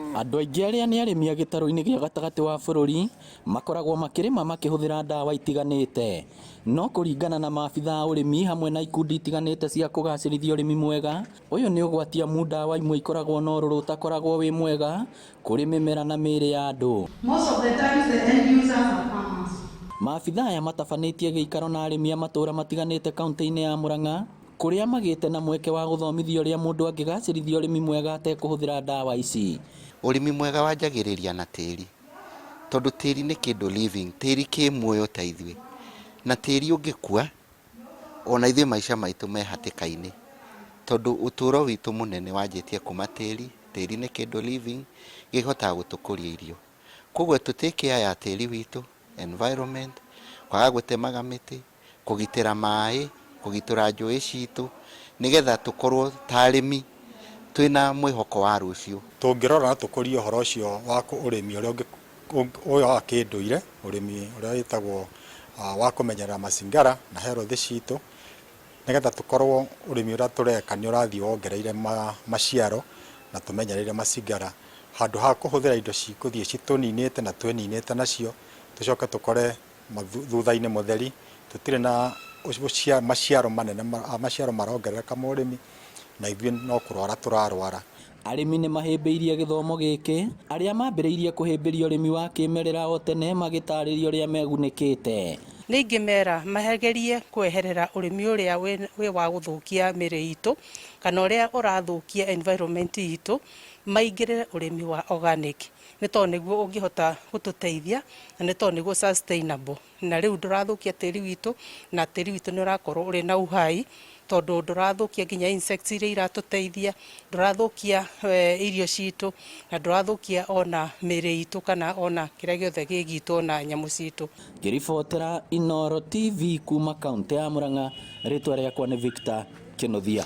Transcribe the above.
Andũ aingĩ arĩa nĩ arĩmi a gĩtarũ-inĩ gĩa gatagatĩ wa bũrũri makoragwo makĩrĩma makĩhũthĩra ndawa itiganĩte. No kũringana na maabitha a ũrĩmi hamwe na ikundi itiganĩte cia kũgacĩrithia ũrĩmi mwega, ũyũ nĩ ũgwati amu ndawa imwe ikoragwo na ũrũrũ ũtakoragwo wĩ mwega kũrĩ mĩmera na mĩĩrĩ ya andũ. Most of the times the end users are farmers. Maabitha aya matabanĩtie gĩikaro na arĩmi a matũra matiganĩte kaunti-inĩ ya Murang'a kũrĩa magĩte na mweke wa gũthomithio ũrĩa mũndũ angĩgacĩrithia ũrĩmi mwega atekũhũthĩra ndawa ici. Ũrĩmi mwega wanjagĩrĩria na tĩri, tondũ tĩri nĩ kĩndũ living, tĩri kĩ muoyo ta ithuĩ, na tĩri ũngĩkua, ona ithuĩ maica maitũ me hatĩka-inĩ, tondũ ũtũro witũ mũnene wanjĩtie kuma tĩri, tĩri nĩ kĩndũ living, kĩhotaga gũtũkũria irio. Koguo tũ take care ya tĩri witũ, environment, kwaga gũtemaga mĩtĩ, kũgitĩra maĩ, kũgitĩra njũĩ citũ, nĩgetha tũkorwo ta arĩmi twĩna mwĩhoko wa rũciũ. Tũngĩrora na tũkũrie ũhoro ũcio wa ũrĩmi ũrĩa ũyũ wa kĩndũire, ũrĩmi ũrĩa wĩtagwo wa kũmenyerera macingara na health citũ, nĩgetha tũkorwo ũrĩmi ũrĩa tũreka nĩ ũrathiĩ wongereire maciaro na tũmenyereire macingara, handũ ha kũhũthĩra indo cigũthiĩ citũninĩte na twĩninĩte nacio, tũcoke tũkore thutha-inĩ mũtheri tũtirĩ na maciaro manene, maciaro marongerereka ma ũrĩmi na ithuĩ no kũrwara tũrarwara. Arĩmi nĩ mahĩmbĩirie gĩthomo gĩkĩ, arĩa mambĩrĩirie kũhĩmbĩria ũrĩmi wa kĩmerera o tene magĩtarĩria ũrĩa megunĩkĩte. Nĩ ingĩmera magerie kweherera ũrĩmi ũrĩa wĩ wa gũthũkia mĩrĩ itũ kana ũrĩa ũrathũkia environment itũ, maingĩrĩre ũrĩmi wa organic, nĩ tondũ nĩguo ũngĩhota gũtũteithia na nĩ tondũ nĩguo sustainable, na rĩu ndũrathũkia tĩri witũ na tĩri witũ nĩ ũrakorwo ũrĩ na uhai, tondũ ndũrathũkia nginya insects iria iratũteithia, ndũrathũkia irio citũ na ndũrathũkia ona mĩrĩ itũ kana ona kĩrĩa gĩothe gĩ gitũ ona nyamũ citũ. Ngĩribotera Inooro TV kuma kaunti ya Murang'a, rĩtwa rĩakwa nĩ Victor Kĩnuthia.